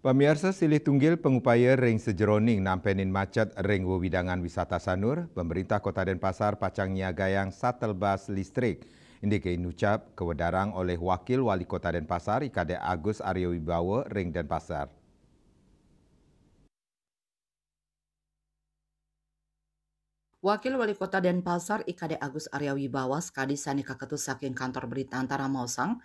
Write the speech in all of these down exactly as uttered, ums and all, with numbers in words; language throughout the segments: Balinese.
Pamiarsa, silih tunggil pangupaya ring sajeroning nampenin macet ring wewidangan wisata Sanur, Pemerintah Kota Denpasar pacang nyiagayang shuttle bus listrik. Indike inucap kawedarang olih Wakil Wali Kota Denpasar, I Kadek Agus Arya Wibawa ring Denpasar. Wakil Wali Kota Denpasar, I Kadek Agus Arya Wibawa, sakadi sane kaketus saking Kantor Berita Antara maosang,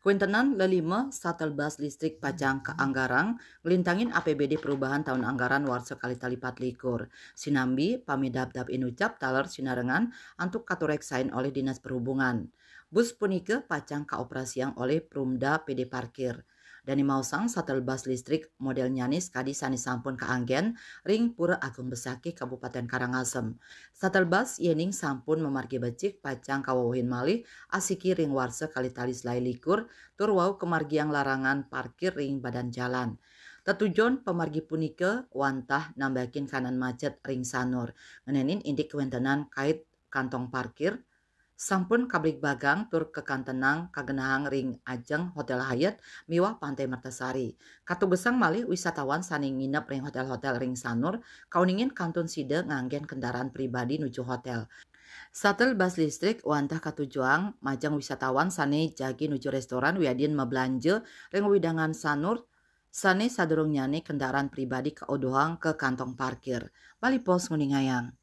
kawentenan lelima shuttle bus listrik pacang kaanggarang nglintangin A P B D perubahan tahun anggaran warsa kalih tali pat likur. Sinambi pamidabdab inucap taler sinarengan antuk katureksain olih Dinas Perhubungan. Bus punika pacang kaoperasiang olih Perumda P D Parkir. Dane maosang shuttle bus listrik modelnyane sakadi sane sampun kaanggen ring Pura Agung Besakih, Kabupaten Karangasem. Shuttle bus yening sampun mamargi becik pacang kawewehin malih asiki ring warsa kalih tali selae likur tur wau kamargiang larangan parkir ring badan jalan. Tetujon pamargi punika wantah nambakin kahanan macet ring Sanur, ngenenin indik kawentenan kait kantong parkir sampun kabligbagang tur kakantenang kagenahang ring ajeng Hotel Hyatt miwah Pantai Mertasari. Katugesang malih wisatawan sane nginep ring hotel-hotel ring Sanur kauningin kantun sida nganggen kendaraan pribadi nuju hotel. Shuttle bus listrik wantah katujuang majeng wisatawan sane jagi nuju restoran wiadin mablanja ring wewidangan Sanur sane sadurungnyane kendaraan pribadi kauduhang ka kantong parkir. Bali Post nguningayang.